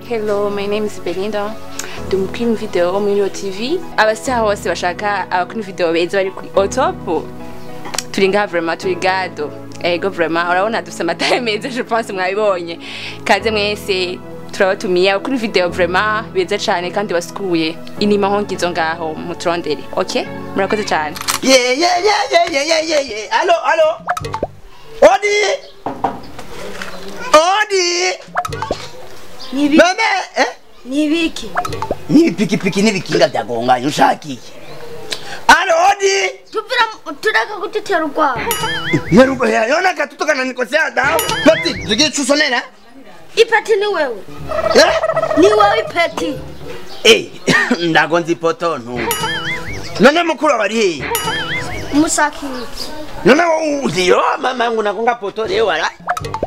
Hello, my name is Belinda. Ndi umukinyi video muri Royal TV. Abastar bose bashaka abakinyi video beza bari kuri au top. Turi ngaha vraiment, turi gado. Ego vraiment, urabona dufise amataye meza, je pense mwabibonye. Kaze mwese turabatumiye abakinyi video vraiment beza cane kandi basukuye. Inima hongizo ngaho muturondere. Okay? Murakoze cane. Yeah yeah yeah yeah yeah yeah yeah yeah. Allo allo. Odi. Odi. Nibi. Mama eh? Nibiki. Ni pikipiki nibikinga byagonganye ushaka iki? Allo Odi. Tupira turaka kututera urwaho. Nyarugo ya yona katutoka na nikosea dawo. Pati, tugiye chusonera? Ipeti ni wewe. Eh? Ni wewe ipeti. Eh, ndagonze ipoto ntu. None mukuru abari he? Musaki. None uziyo mama yangu nakonga poto leo wala.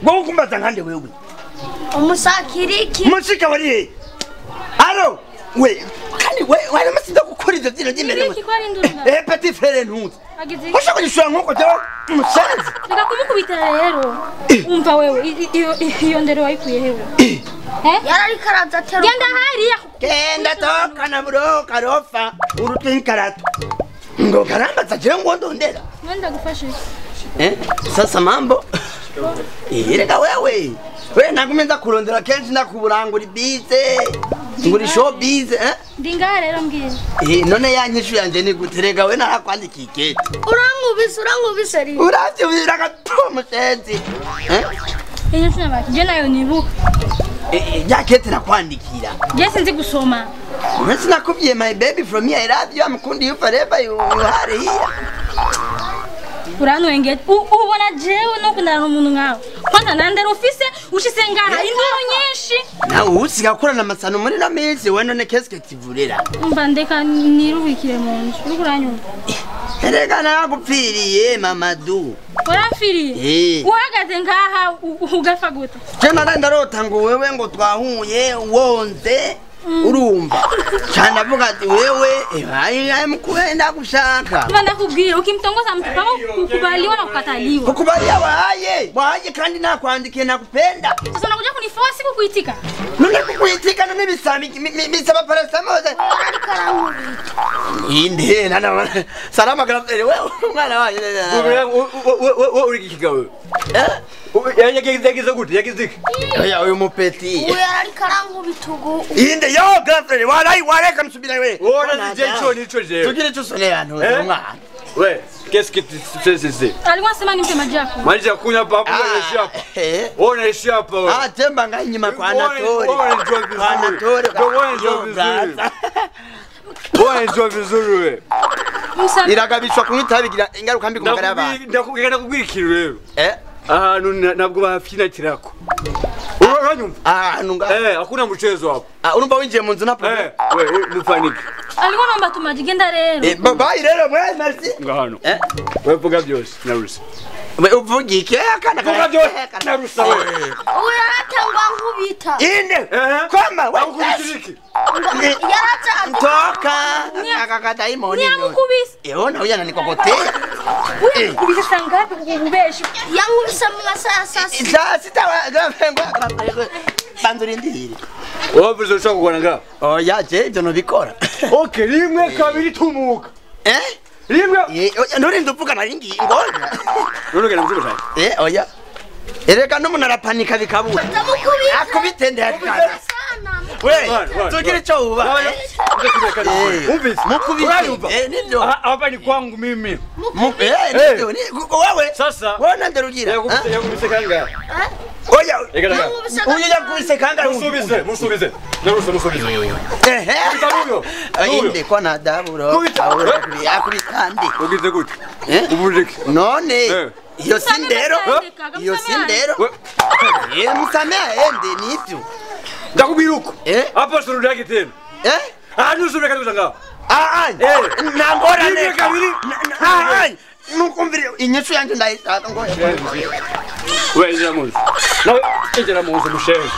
Ngo kumbaza ngande wewe. Umusakiriki. Mushika wari he? Allo, we kandi we wari masinda gukora ivyo vyino by'imbere. Nibiki ko ari ndurira. Eh, petit frère ntuzi. Agize. Ushaka kunyishura nkuko jewe umusanzi. Reka kumukubita rero. Umva wewe iyo ndero wayikuye hewe. Eh? Yarari karaza atera. Genda hariya. Genda toka na bro karofa urutwe inkarato. Ngo karambaza jewe ngo ndondera. Mwenda gufashe. Eh? Sasa mambo. Eh, reka wewe. We nagumye kurondera kenshi ndakuburangura ibize. Nguri showbiz eh? Ndingaha rero mbwira. Eh, none yankishu yanje ni guterega we narakwandikiye ikete. Urankubise urankubise ri. Uravyubira gato musenzi. Eh? Iyo sinabaki je nayo nibuka. Eh, ya kete nakwandikira. Je sinzi gusoma. Uretse nakubwiye my baby from here I love you I'm kundi you forever you are here. Uranwenge ubona jewe no kundana umuntu nkawe. Kwanza nandera ufise ushise ngaha induru nyinshi. Nawe usiga gukorana amasano muri no minsi we none keske tivurira. Umva ndeka niruhikire mu nzu. Uriko uranyumva? Erega nagupfiriye Mamadou. Uramfiriye? Uhagaze ngaha ugafa gute? Je nara ndarota ngo wewe ngo twahuye wonze urumva. Cyane avuga ati wewe eh mkuenda gushaka. Mba ndakubwira ukimtongoza mtu kama kukubaliwa na kukataliwa. Kukubalia waye, waye kandi nakwandikiye nakupenda. Sasa unakuja kuniforce kukuitika? None kukuitika none bisami bisaba paracetamol. Inde nana salama grafere wewe umwana waje. Wewe uri kigawe. Eh? Yagize gute yagize iki? Oya uyu mupeti. Uyu arikarangu bitugu. Inde yo grafere warai wareka msubira wewe. Wona zije ico nico jewe. Tugire ico sonera ntuze umwana. We, qu'est-ce que tu fais c'est? Alikuwa anasema nimpe maji yako. Maji ya kunywa hapa hapo unaishi hapa. Wewe unaishi hapa wewe. Ah, temba ngai nyuma kwa Anatole. Kwa Anatole. Wewe unajua vizuri. Wewe unajua vizuri wewe. Iragabishwa kunywa itabi bigira ingaruka mbi ku magara y'abantu. Ndakubwira ndakubwira ikintu rero. Eh? Ahantu nabwo bafinakirako. Uranyumva? Ahantu nga. Eh, hakuna mchezo hapo. Ah, urumva winjiye mu nzu na problem. Eh, we mufanike. Alikuwa naomba tu maji genda rero. Eh, bye rero mwe merci. Ngahano. Eh? Wewe vuga byose narusa. We uvuga iki? Akana vuga byose narusa wewe. Uyu yaratangwa nkubita. Inde. Koma we. Ukubita. Yaratangwa. Toka. Akakata imoni. Nyamukubise. Eh, ona uya nanikokotea. Uyu kubise sangapi kukubesha? Yankubise mu masaha saa sita. Saa sita wa grafengwa banzurindire. Wavuze ushaka kugwana nga? Oya je ibyo nubikora. Okay, rimwe kabiri tumuka. Eh? Rimwe. Eh, nturinde uvuga nari ngiye ngoja. None genda muzuba cyane. Eh, oya. Erega n'umuntu arapanika bikabura. Ndamukubita. Akubitende akana. We, tugira ico uba. Umvise. Mukubite. Eh, nivyo. Hapa ni kwangu mimi. Eh, nivyo. Wewe. Sasa. Wewe nanderugira. Yakubise kanga. Oya. Uyu yakubise kanga. Musubize, musubize. Narusa musubize. Ehe. Inde kwa na daburo. Akubitande. Ugize gute? Eh? Ubujike. None. Iyo sindero. Iyo sindero. Eh, musamea ende nivyo. Ndakubwira uko. Eh? Hapo surudi tena. Eh? Ah, nusubire kandi uzanga. Ah, ah. Nangora ne. Ah, ah. Nukumvire inyishu yanje ndayishaka ngoya. Wewe injira mu nzu. Nawe injira mu nzu mushenzi.